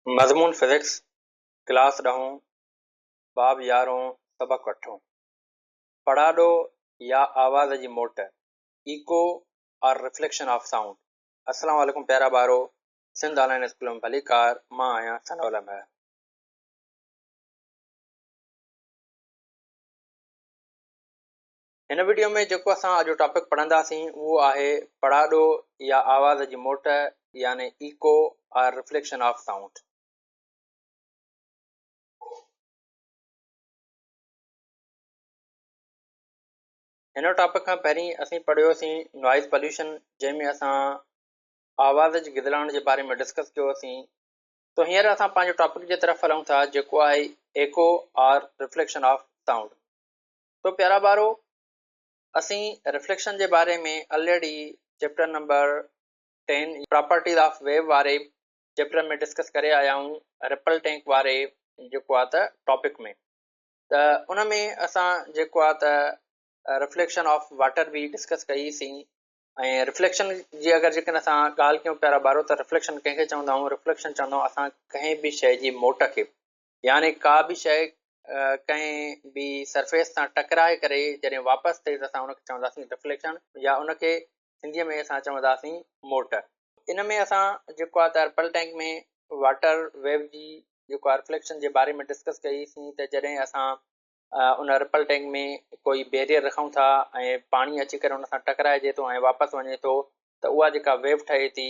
مضمون physics, class ڏهون، باب يارهون، سبق اٺون. پڙاڏو يا آواز جي موٽ، Echo or Reflection of Sound، السلام عليڪم پيارا ٻارو، سنڌ آن لائين اسڪول ۾ ڀليڪار، مان آهيان ثناء الله مهر. هن وڊيو ۾ جيڪو اسان اڄ ٽاپڪ پڙهنداسين اهو آهي پڙاڏو يا آواز جي موٽ يعني Echo or Reflection of Sound. هن ٽاپڪ کان پهرين اسين پڙهيوسين نوائز پوليوشن جنهن ۾ اسان آواز جي گدلاڻ جي باري ۾ ڊسڪس ڪيوسين تو هينئر اسان پنهنجي ٽاپڪ جي طرف هلون ٿا جيڪو آهي Echo or Reflection of Sound. تو پيارا ٻارو اسين رفليڪشن جي باري ۾ already chapter number 10 properties of wave واري چيپٽر ۾ ڊسڪس ڪري آيا آهيون رپل ٽينڪ واري جيڪو آهي ته ٽاپڪ ۾ ته ان ۾ اسان جيڪو آهي ته رفليڪشن آف واٽر به ڊسڪس ڪئي سين ۽ رفليڪشن جي اگر جيڪڏهن اسان ڳالهه ڪيون پيارا ٻارو ته رفليڪشن ڪنهن کي چوندا آهيون رفليڪشن چوندا آهيون اسان ڪنهن به شيء جي موٽ کي يعني ڪا به شيء ڪنهن به سرفيس سان ٽڪرائي ڪري جڏهن واپس ٿئي ته اسان ان کي چونداسين رفليڪشن يا ان کي سنڌيء ۾ اسان چونداسين موٽ. ان ۾ اسان جيڪو آهي ته رپل ٽينڪ ۾ واٽر ويو جي جيڪو آهي رفليڪشن جي باري ۾ ڊسڪس ڪئي سين ته جڏهن اسان ان رپل ٽينڪ ۾ ڪوئي بيريئر رکون ٿا ۽ پاڻي اچي ڪري ان سان ٽڪرائجي ٿو ۽ واپس وڃي ٿو ته اها جيڪا ويو ٺهي ٿي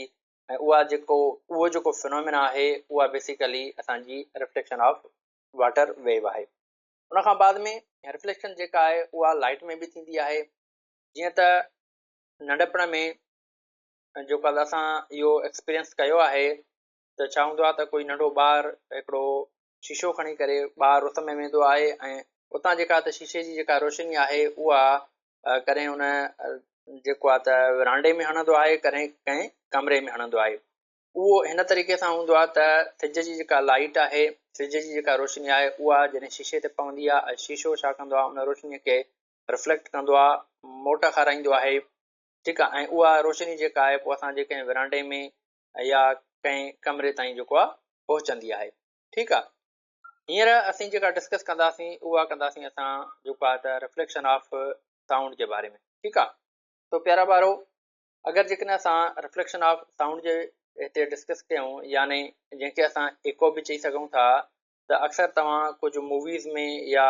۽ اها جيڪو اهو جيڪو فنومينا آهي اها بيسيڪلي اسان جي رفليڪشن آف واٽر ويو آهي. ان کان بعد ۾ رفليڪشن جيڪا آهي اها لائٽ ۾ به ٿيندي آهي جيئن ته ننڍپڻ ۾ جيڪو اسان اهو ايڪسپيرينس ڪيو آهي ته ڇا هوندو آهي ته ڪوئي ننڍو ٻار هڪڙو شيشو کڻي ڪري ٻاهر اس ۾ ويندو آهي ۽ اتان جيڪا ته شيشي جي جيڪا روشني آهي اها ڪڏهن ان جيڪو آهي ته ورانڊي ۾ هڻندو آهي ڪڏهن ڪنهن ڪمري ۾ هڻندو آهي اهو هن طريقي سان هوندو آهي ته سج جي جيڪا لائٽ آهي سج جي جيڪا روشني آهي اها جڏهن شيشي تي پوندي آهي ۽ شيشو ڇا ڪندو آهي ان روشني کي رفليڪٽ ڪندو آهي موٽ کارائيندو آهي ٺيڪ آهي ۽ اها روشني جيڪا آهي پوء اسان جي ڪنهن ورانڊي ۾ يا ڪنهن ڪمري تائين جيڪو آهي پهچندي آهي ٺيڪ آ هينئر اسين جيڪا ڊسڪس ڪنداسين اها ڪنداسين اسان جيڪو آ ته رفليڪشن آف سائونڊ جي باري ۾ ٺيڪ آ تو پيارا ٻارو اگر جيڪڏهن اسان رفليڪشن آف سائونڊ جي هتي ڊسڪس ڪيون يعني جنهن کي اسان ايڪو به چئي سگهون ٿا ته اڪثر توهان ڪجهه موويز ۾ يا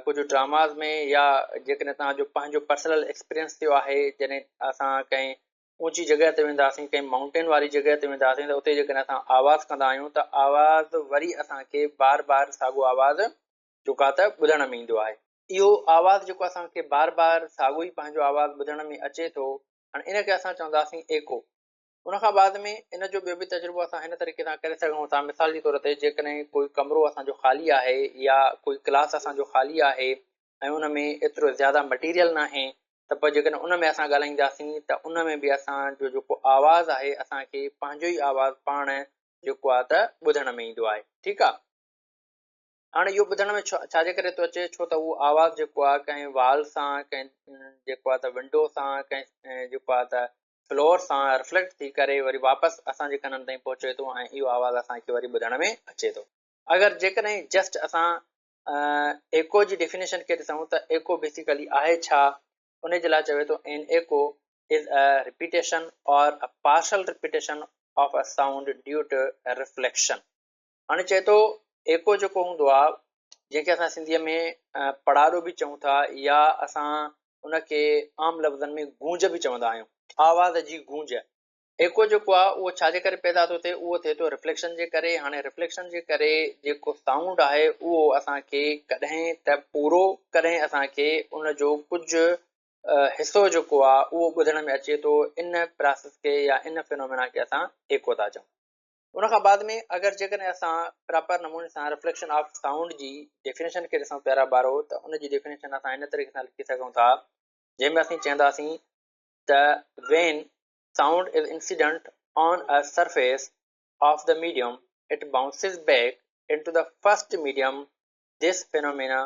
ڪجهه ڊراماز ۾ يا جيڪڏهن توهان جو پنهنجو پرسنل ايڪسپيرينس ٿيو آهي جڏهن اسان ڪنهن اوچي جڳهه تي وينداسين، ڪنهن مائونٽين واري جڳهه تي وينداسين ته اتي جيڪڏهن اسان آواز ڪندا آهيون ته آواز وري اسان کي بار بار ساڳو آواز جيڪو آهي ته ٻڌڻ ۾ ايندو آهي. اهو آواز جيڪو اسان کي بار بار ساڳو ئي پنهنجو آواز ٻڌڻ ۾ اچي ٿو، هاڻي ان کي اسان چونداسين ايڪو. ان کان بعد ۾ ان جو ٻيو به تجربو اسان هن طريقي سان ڪري سگهون ٿا، مثال جي طور تي جيڪڏهن ڪوئي ڪمرو اسان جو خالي آهي يا ڪوئي ڪلاس اسان جو خالي آهي ۽ ان ۾ ايترو زياده مٽيريل ناهي ته پوء جيڪڏهن ان ۾ اسان ڳالهائينداسين ته ان ۾ به اسان جو جيڪو آواز آهي اسان کي پنهنجو ئي آواز پاڻ جيڪو آهي ته ٻڌڻ ۾ ايندو آهي ٺيڪ آهي هاڻي اهو ٻڌڻ ۾ ڇا جي ڪري ٿو اچي ڇو ته اهو آواز جيڪو آهي ڪنهن وال سان ڪنهن جيڪو آهي ته ونڊو سان ڪنهن جيڪو آهي ته فلور سان رفليڪٽ ٿي ڪري وري واپس اسان جي ڪنن تائين پهچي ٿو ۽ اهو آواز اسان کي وري ٻڌڻ ۾ اچي ٿو اگر جيڪڏهن جسٽ اسان ايڪو جي ڊيفينيشن کي ڏسون ته ايڪو بيسيڪلي آهي ڇا؟ ان جي لاء چوي ٿو an echo is a repetition or a partial repetition of a sound due to reflection. هاڻي چئي ٿو ايڪو جيڪو هوندو آهي جنهن کي اسان سنڌيء ۾ پڙاڏو به چئون ٿا يا اسان ان کي عام لفظن ۾ گونج به چوندا آهيون، آواز جي گونج، ايڪو جيڪو آهي اهو ڇا جي ڪري پيدا ٿو ٿئي اهو ٿئي ٿو رفليڪشن جي ڪري هاڻي رفليڪشن جي ڪري جيڪو سائونڊ آهي اهو اسان کي ڪڏهن ته پورو ڪڏهن اسان کي ان جو ڪجهه حصو جيڪو آهي اهو ٻڌڻ ۾ اچي ٿو ان پراسس کي يا ان فينومينا کي اسان ايڪو ٿا چئون ان کان بعد ۾ اگر جيڪڏهن اسان پراپر نموني سان رفليڪشن آف سائونڊ جي ڊيفينيشن کي ڏسون پيارا ٻارو ته ان جي ڊيفينيشن اسان هن طريقي سان لکي سگهون ٿا جنهن ۾ اسين چونداسين ته when sound is incident on a surface of the medium, it bounces back into the first medium. This phenomena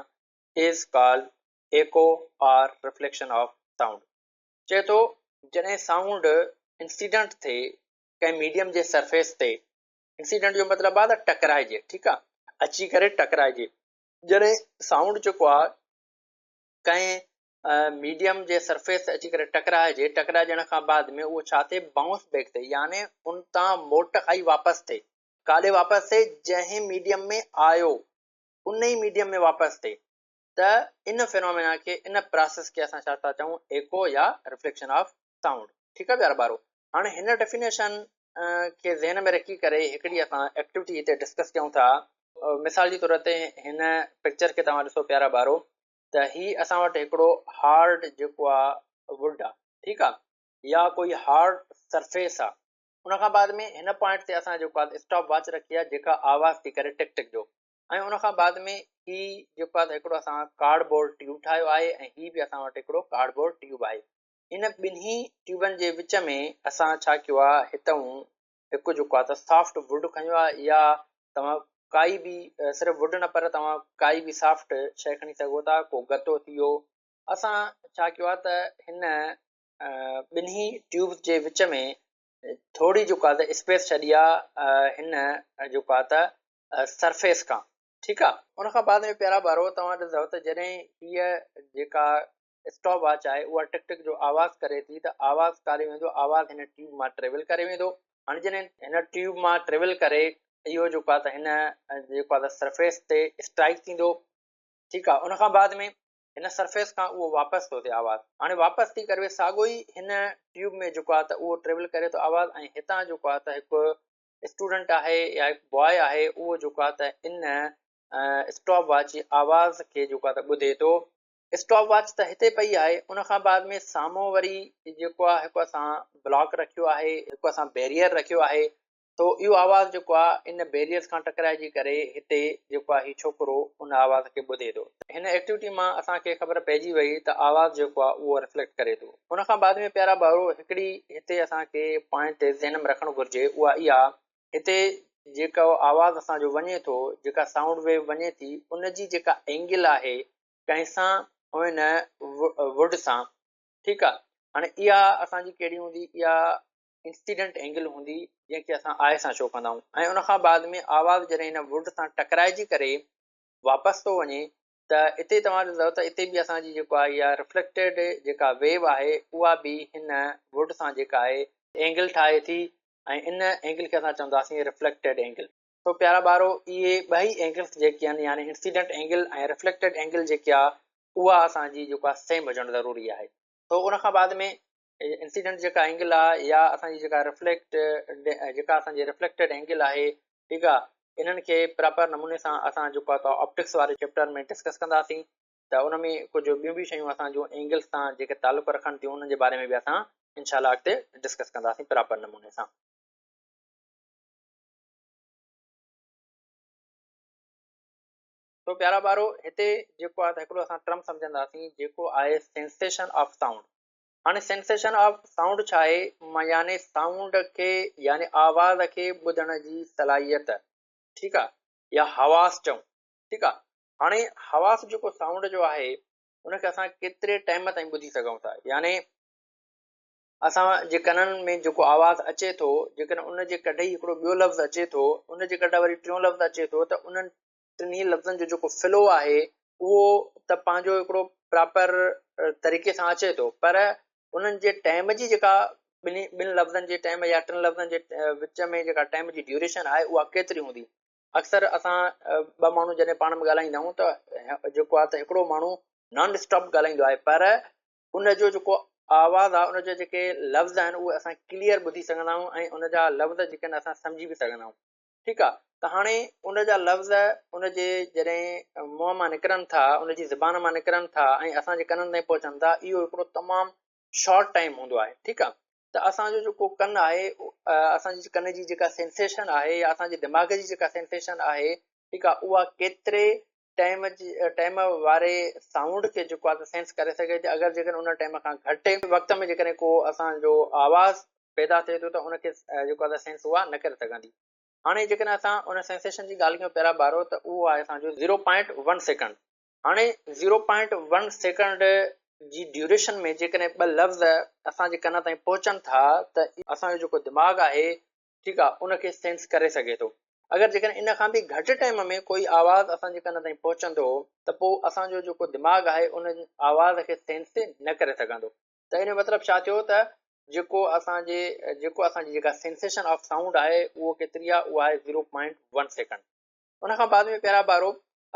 is called echo or reflection of sound. چئي ٿو جڏهن سائونڊ انسيڊنٽ ٿئي ڪنهن ميڊيم جي سرفيس تي انسيڊنٽ جو مطلب آ ته ٽڪرائجي، ٺيڪ آ، اچي ڪري ٽڪرائجي. جڏهن سائونڊ جيڪو آ ڪنهن ميڊيم جي سرفيس تي اچي ڪري ٽڪرائجي، ٽڪرائجڻ کان بعد ۾ اهو ڇا ٿئي؟ بائونس بيڪ ٿئي، يعني ان تان موٽ کائي واپس ٿئي. ڪاڏي واپس ٿئي؟ جنهن ميڊيم ۾ آيو ان ئي ميڊيم ۾ واپس ٿئي. ته ان فينومينا کي، ان پراسيس کي اسان ڇا ٿا چئون؟ ايڪو يا رفليڪشن آف سائونڊ. ٺيڪ آ پيارا ٻارو، هاڻي هن ڊيفينيشن کي ذهن ۾ رکي ڪري هڪڙي اسان ايڪٽيوٽي هتي ڊسڪس ڪيون ٿا. مثال جي طور تي هن پڪچر کي توهان ڏسو پيارا ٻارو، ته هي اسان وٽ هڪڙو هارڊ جيڪو آ ووڊ آ، ٺيڪ آ، يا ڪوئي هارڊ سرفيس آ. ان کان بعد ۾ هن پوائنٽ تي اسان جيڪو آ اسٽاپ واچ رکي آ جيڪا آواز ٿي ڪري ٽڪ ٽڪ جو، ۽ ان کان بعد ۾ هي جيڪو آ هڪڙو اسان ڪارڊ بورڊ ٽيوب ٺاهيو آهي ۽ هي به اسان وٽ هڪڙو ڪارڊ بورڊ ٽيوب آهي. ان ٻنهي ٽيوبن جي وچ ۾ اسان ڇا ڪيو آ، هتئون هڪ جيڪو آ ته سافٽ ووڊ کنيو آ، يا توهان ڪائي به صرف ووڊ نه پر توهان ڪائي به سافٽ شيء کڻي سگهو ٿا، ڪو گتو ٿي ويو. اسان ڇا ڪيو آ ته هن ٻنهي ٽيوبز جي وچ ۾ ٿوري جيڪو آ ته اسپيس ڇڏي آ هن جيڪو آ ته سرفيس کان، ٺيڪ آ. ان کان بعد ۾ پيارا ٻارو توهان ڏسندؤ ته جڏهن هيء جيڪا اسٽاپ واچ آهي اها ٽڪ ٽڪ جو آواز ڪري ٿي ته آواز ڪاڏي ويندو؟ آواز هن ٽيوب مان ٽريول ڪري ويندو. هاڻي جڏهن هن ٽيوب مان ٽريول ڪري اهو جيڪو آهي ته هن جيڪو آهي ته سرفيس تي اسٽرائيڪ ٿيندو، ٺيڪ آهي. ان کان بعد ۾ هن سرفيس کان اهو واپس ٿو ٿئي آواز. هاڻي واپس ٿي ڪري ساڳو ئي هن ٽيوب ۾ جيڪو آهي ته اهو ٽريول ڪري ٿو آواز ۽ هتان جيڪو آهي ته هڪ اسٽوڊنٽ آهي يا هڪ بواء آهي اهو جيڪو آهي ته ان اسٽاپ واچ جي آواز کي جيڪو آهي ته ٻڌي ٿو. اسٽاپ واچ ته هتي پئي آهي، ان کان بعد ۾ سامهون وري جيڪو آهي هڪ اسان بلاڪ رکيو آهي، هڪ اسان بيريئر رکيو آهي، تو اهو آواز جيڪو آهي ان بيريئرز کان ٽڪرائجي ڪري هتي جيڪو آهي هي ڇوڪرو ان آواز کي ٻڌي ٿو. هن ايڪٽيوٽي مان اسان کي خبر پئجي وئي ته آواز جيڪو آهي اهو رفليڪٽ ڪري ٿو. ان کان بعد ۾ پيارا ٻارو هڪڙي هتي اسان کي پوائنٽ ذهن ۾ رکڻ گهرجي اها اها هتي جيڪو آواز اسان جو وڃي ٿو، جيڪا سائونڊ ويو وڃي ٿي ان جي جيڪا اينگل آهي ڪنهن سان هن ووڊ سان، ٺيڪ آ. هاڻي اها اسان جي ڪهڙي هوندي، اها انسيڊنٽ اينگل هوندي جنهن کي اسان آء سان شو ڪندا آهيون ۽ ان کان بعد ۾ آواز جڏهن هن ووڊ سان ٽڪرائجي ڪري واپس ٿو وڃي ته اتي توهان ڏسندؤ ته اتي به اسان جي جيڪو آهي اها رفليڪٽيڊ جيڪا ويو آهي اها به هن ووڊ سان جيڪا آهي اينگل ٺاهي ٿي ۽ ان اينگل کي اسان چونداسين رفليڪٽيڊ اينگل. سو پيارا ٻارو اهي ٻئي اينگلز جيڪي آهن يعني انسيڊنٽ اينگل ۽ رفليڪٽيڊ اينگل جيڪي آهي اها اسان جي جيڪو آهي سيم هجڻ ضروري آهي. سو ان کان بعد ۾ انسيڊنٽ جيڪا اينگل آهي يا اسان جي جيڪا رفليڪٽ جيڪا اسان جي رفليڪٽيڊ اينگل آهي، ٺيڪ آهي، انهن کي پراپر نموني سان اسان جيڪو آهي آپٽڪس واري چيپٽر ۾ ڊسڪس ڪنداسين ته ان ۾ ڪجهه ٻيون به شيون اسان جون اينگلز سان جيڪي تعلق رکن ٿيون انهن جي باري ۾ به اسان انشاء الله اڳتي ڊسڪس ڪنداسين پراپر نموني سان. سو پيارا ٻارو هتي جيڪو آهي ته هڪڙو اسان ٽرم سمجهنداسين جيڪو آهي سينسيشن آف سائونڊ. هاڻي سينسيشن آف سائونڊ ڇا آهي؟ يعني سائونڊ کي يعني آواز کي ٻڌڻ جي صلاحيت، ٺيڪ آهي، يا حواس چئون، ٺيڪ آهي. هاڻي حواس جيڪو سائونڊ جو آهي ان کي اسان ڪيتري ٽائيم تائين ٻڌي سگهون ٿا، يعني اسان جي ڪنن ۾ جيڪو آواز اچي ٿو، جيڪڏهن ان جي ڪڍ ئي هڪڙو ٻيو لفظ اچي ٿو، ان جي ڪڍ وري ٽيون لفظ اچي ٿو ته انهن ٽنهي لفظن جو جيڪو فلو آهي اهو ته پنهنجو هڪڙو پراپر طريقي سان اچي ٿو پر انهن جي ٽائيم جي جيڪا ٻنهي ٻن لفظن جي ٽائيم يا ٽن لفظن جي وچ ۾ جيڪا ٽائيم جي ڊيوريشن آهي اها ڪيتري هوندي. اڪثر اسان ٻه ماڻهو جڏهن پاڻ ۾ ڳالهائيندا آهيون ته جيڪو آهي ته هڪڙو ماڻهو نان اسٽاپ ڳالهائيندو آهي پر ان جو جيڪو آواز آهي ان جا جيڪي لفظ آهن اهي اسان ڪليئر ٻڌي سگهندا آهيون ۽ ان جا لفظ جيڪي آهن اسان سمجهي به سگهندا آهيون، ٺيڪ آهي. ته هاڻي ان جا لفظ ان جي جڏهن منهن مان نڪرن ٿا، ان جي زبان مان نڪرن ٿا ۽ اسان جي ڪنن تائين پهچن ٿا، اهو هڪڙو تمام شارٽ ٽائيم هوندو آهي، ٺيڪ آهي. ته اسان جو جيڪو ڪن آهي، اسان جي ڪن جي جيڪا سينسيشن آهي يا اسان جي دماغ جي جيڪا سينسيشن آهي، ٺيڪ آهي، اها ڪيتري ٽائيم جي ٽائيم واري سائونڊ کي جيڪو آهي سينس ڪري سگهي ٿي. اگر جيڪڏهن ان ٽائيم کان گهٽ وقت ۾ جيڪڏهن ڪو اسان جو آواز پيدا ٿئي ٿو ته ان کي جيڪو آهي سينس اها نه ڪري سگهندي. هاڻي جيڪڏهن اسان ان سينسيشن جي ڳالهه ڪيون پيارا ٻارو ته اهو آهي اسان جو زيرو پوائنٽ ون سيڪنڊ. هاڻي زيرو پوائنٽ ون سيڪنڊ جي ڊيوريشن ۾ جيڪڏهن ٻه لفظ اسان جي ڪن تائين پهچن ٿا ته اسان جو جيڪو دماغ آهي، ٺيڪ آ ان کي سينس ڪري سگهي ٿو. اگر جيڪڏهن ان کان به گهٽ ٽائيم ۾ ڪوئي آواز اسان جي ڪن تائين پهچندو ته پوء اسان جو جيڪو دماغ آهي ان آواز کي سينس نه ڪري سگهندو ته ان جو مطلب ڇا ٿيو ته جيڪو اسان جي جيڪو اسان جي جيڪا سينسيشن آف سائونڊ آهي اهو ڪيتري آهي اهو آهي زيرو پوائنٽ ون سيڪنڊ. ان کان بعد ۾ پيارا ٻارو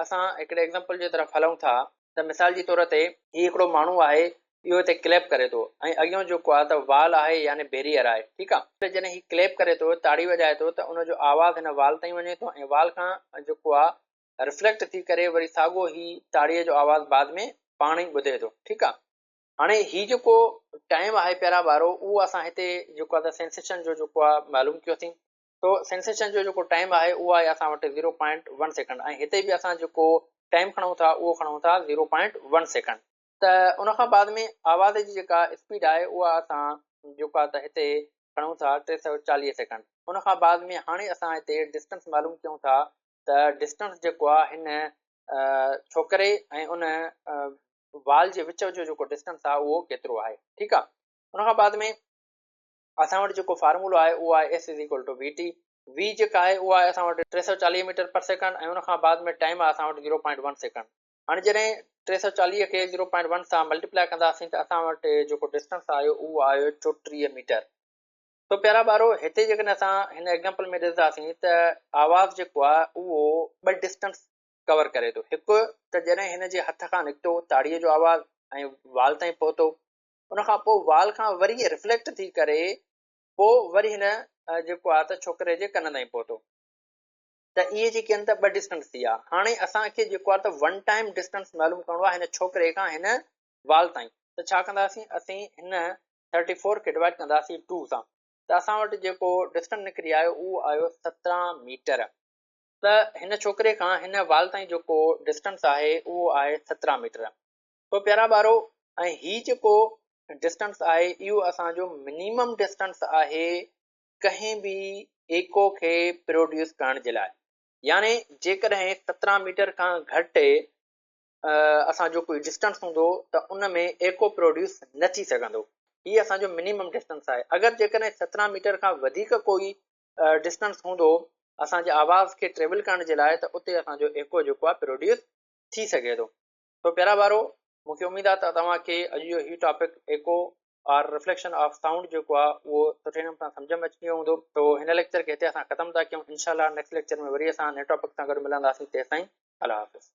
اسان هڪڙي ايگزامپل جي طرف هلون ٿا ته مثال جي طور تي هي هڪڙو ماڻهو آهي اهو هتي ڪليپ ڪري ٿو ۽ اڳيون جيڪو آهي ته وال آهي يعني بيريئر آهي ٺيڪ آهي ته جڏهن هي ڪليپ ڪري ٿو تاڙي وڄائي ٿو ته ان جو آواز هن وال تائين وڃي ٿو ۽ وال کان جيڪو آهي رفليڪٽ ٿي ڪري وري ساڳو هي تاڙي جو آواز بعد ۾ پاڻ ئي ٻڌي ٿو ٺيڪ آهي هاڻي هي جيڪو ٽائيم آهي پيارا ٻارو اهو اسان هتي جيڪو آهي ته سينسيشن جو جيڪو آهي معلوم ڪيوسين تو سينسيشن جو جيڪو ٽائيم آهي اهو آهي اسان وٽ زيرو پوائنٽ ون سيڪنڊ ۽ هتي به اسان جيڪو ٽائيم کڻون ٿا اهو کڻون ٿا زيرو پوائنٽ ون سيڪنڊ ته ان کان بعد ۾ آواز جي جيڪا اسپيڊ آهي اها اسان جيڪو آهي ته هتي کڻون ٿا 340 سيڪنڊ ان کان بعد ۾ هاڻي اسان هتي ڊسٽنس معلوم ڪيون ٿا ته ڊسٽنس جيڪو آهي هن ڇوڪري ۽ ان وال جي وچ جو جيڪو ڊسٽنس آهي اهو ڪيترو آهي ٺيڪ آهي ان کان بعد ۾ اسان وٽ جيڪو فارمولو آهي اهو آهي S is equal to V T V جيڪا آهي اها آهي اسان وٽ 340 ميٽر پر سيڪنڊ ۽ ان کان بعد ۾ ٽائيم آهي اسان وٽ 0.1 سيڪنڊ هاڻي جڏهن 340 کي 0.1 سان ملٽيپلائي ڪنداسين ته اسان وٽ جيڪو ڊسٽنس آيو اهو آيو 34 ميٽر تو پيارا ٻارو هتي جيڪڏهن اسان هن ايگزامپل ۾ ڏسنداسين ته آواز جيڪو آهي اهو ٻه ڊسٽنس ڪور ڪري ٿو هڪ ته جڏهن هن جي هٿ کان نڪتو تاڙي جو آواز ۽ وال تائين پهتو ان کان پوء وال کان وري رفليڪٽ ٿي ڪري پوء وري هن جيڪو آهي ته ڇوڪري جي ڪن تائين پهتو ته اهي جيڪي آهن ته ٻه ڊسٽنس ٿي ويا هاڻي اسان کي جيڪو آهي ته ون ٽائيم ڊسٽنس معلوم ڪرڻو آهي هن ڇوڪري کان هن وال تائين ته ڇا ڪنداسين اسين هن 34 کي ڊوائيڊ ڪنداسين 2 سان ته اسان وٽ جيڪو ڊسٽنس نڪري آيو اهو آيو 17 ميٽر ته هن ڇوڪري کان هن وال تائين جيڪو ڊسٽنس آهي اهو آهي 17 ميٽر تو پيارا ٻارو ۽ هي جيڪو ڊسٽنس آهي اهو اسان جو منيمم ڊسٽنس آهي ڪنهن به ايڪو کي پروڊيوس ڪرڻ جي لاء يعني جيڪڏهن 17 ميٽر کان گهٽ اسان جو ڪوئي ڊسٽنس هوندو ته ان ۾ ايڪو پروڊيوس نه ٿي سگهندو هي اسان جو منيمم ڊسٽنس آهي اگر جيڪڏهن 17 ميٽر کان وڌيڪ ڪوئي ڊسٽنس هوندو اسان جي آواز کي ٽريول ڪرڻ جي لاء ته اتي اسان جو ايڪو جيڪو آهي پروڊيوس ٿي سگهي ٿو سو پيارا ٻارو مون کي اميد آهي ته توهان کي اڄ جو هي topic echo or reflection of sound جيڪو آهي اهو سٺي نموني سان سمجهه ۾ اچي ويو هوندو سو هن ليڪچر کي هتي اسان ختم ٿا ڪيون انشاء الله نيڪسٽ ليڪچر ۾ وري اسان نئين ٽاپڪ سان گڏ ملنداسين تيستائين الله حافظ.